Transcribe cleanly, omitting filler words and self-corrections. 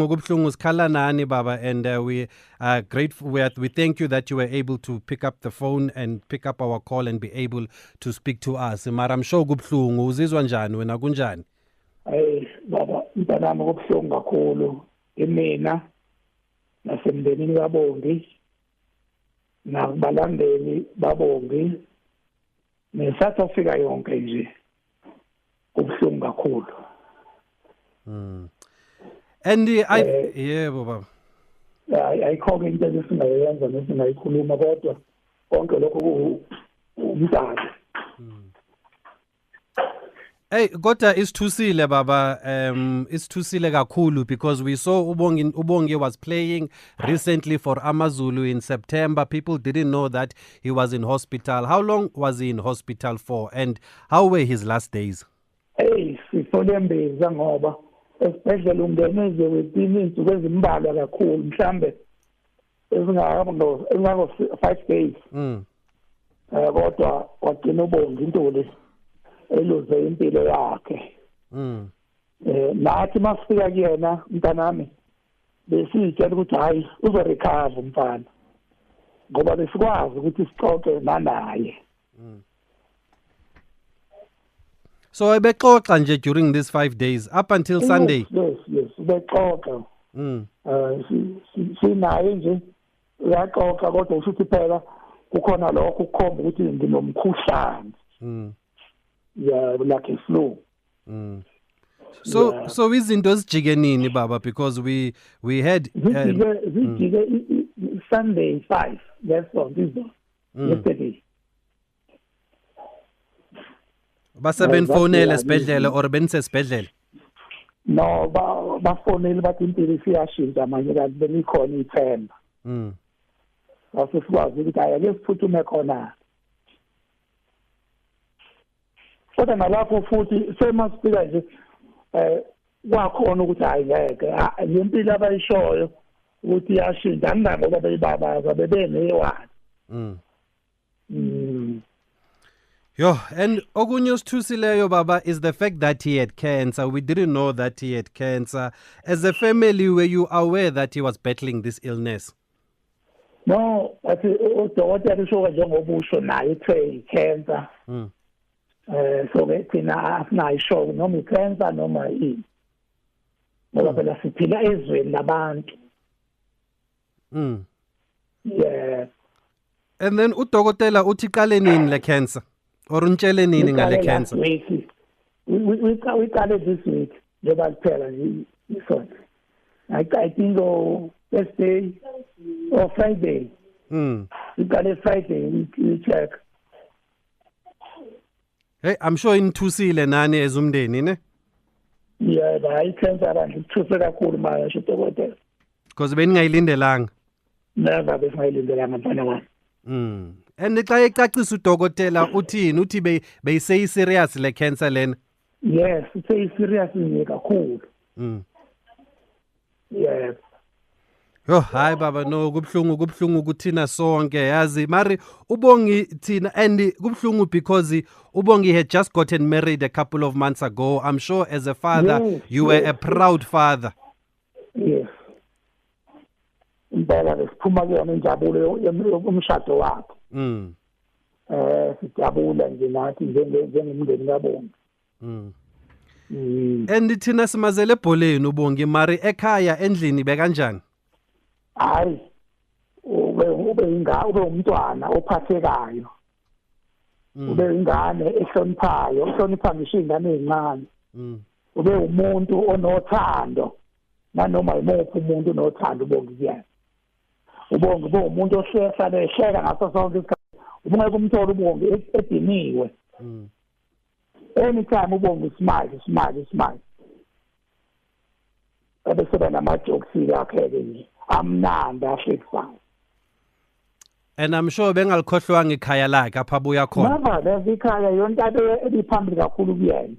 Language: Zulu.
Kubuhlungu, sikhala nani baba, and we are grateful. We thank you that you were able to pick up the phone and pick up our call and be able to speak to us. Mara I'm sure kubuhlungu. Uzizwa njani wena, kunjani? Hey baba, mntanami, kubuhlungu kakhulu imina nasemndenini kaBongi nakubalandeli baBongi ne-South Africa yonke nje, kubuhlungu kakhulu. And I yebo baba. Ayikho into esingayenza nesingayikhuluma, kodwa konke lokho umdali. Hey, kodwa isithusile baba, isithusile kakhulu because we saw uBongi was playing recently for AmaZulu in September. People didn't know that he was in hospital. How long was he in hospital for, and how were his last days? Hey, sithole imbiza ngoba esibhedlela ungene nje within izinsuku ezimbalwa kakhulu, mhlambe ezingaba 5 days. Kodwa wagcina uBongi Ntuli eluze impilo yakhe. Nathi masifika kuyena, mntanami, besitshela ukuthi hayi, uzorecover umfana, ngoba besikwazi ukuthi sixoxe nanaye. So ebexoxa nje during these 5 days up until Sunday? Yes, ubexoxa. Sinaye nje uyaxoxa, kodwa usho ukuthi phela kukhona lokho ukukhomba ukuthi nginomkhuhlane. Yeah, like a flu. So Yeah. So izinto zijike nini baba, because we had Zijike Sunday 5, that's all, this one. Yesterday. Base benifonela Exactly, esibhedlela or benisesibhedlela? No, bafonele bathi impilo isiyashintsha manje, kanti belikhona ithemba. Base sikwazi ukuthi hayi, ake siphuthume khona. Kodwa nalapho futhi semasifika nje kwakhona ukuthi hayi, ngeke, lempilo abayishoyo ukuthi iyashintsha angingangoba beyibabaza bebenewani. Yo, and okunye osithusileyo baba is the fact that he had cancer. We didn't know that he had cancer. As a family, were you aware that he was battling this illness? No, athi udokotela usho njengoba usho naye uthe cancer. So ke thina asinayo noma i-cancer noma yini. Ngoba phela siphila ezweni labantu. Yeah. And then udokotela uthi qale nini le cancer? Or untshele nini ngale Iqale last cancer? week. We iqale this week njengoba kuphela nje isonto. I think oh Thursday or Friday. Iqale Friday, we check. Hey, I'm sure inithusile nani ezumndeni, ne? Yeah, hayi, cancer bandla ithuse kakhulu manje udokotela. Because beningayilindelanga. Never, besingayilindelanga, mfana wami. And xa ecacisa udokotela uthini? Uthi beyiseyi serious le cancer lena? Yes, it's serious nje kakhulu. Yeah. Yo, hayi baba, no, kubhlungu, kubhlungu kuthina sonke, yazi. Mari uBongi thina, and kubhlungu because uBongi had just gotten married a couple of months ago. I'm sure as a father you were a proud father. Yes. Impela besiphuma kuyona injabulo yomshado wakhe. Sijabula nje nathi njengomndeni kaBongi. And thina simazele ebholeni uBongi, mari ekhaya endlini bekanjani? Hayi, ube umntwana ophathekayo. Ube ingane ehloniphayo, uhlonipha ngisho ingane ezincane. Ube umuntu onothando. Nanoma yimuphi umuntu onothando uBongi kuyena. UBongi ube umuntu ohlehla ehleka ngaso sonke isikhathi. Ubungeke umthole uBongi ediniwe. Anytime uBongi smile, smile, smile. Ebese nama jokes yakhe ke nje amnandi ahlekisayo. And I'm sure bengalikhohlwanga ikhaya lakhe apha abuya khona. Never, levi ikhaya yonke into ebiphambili kakhulu kuyena.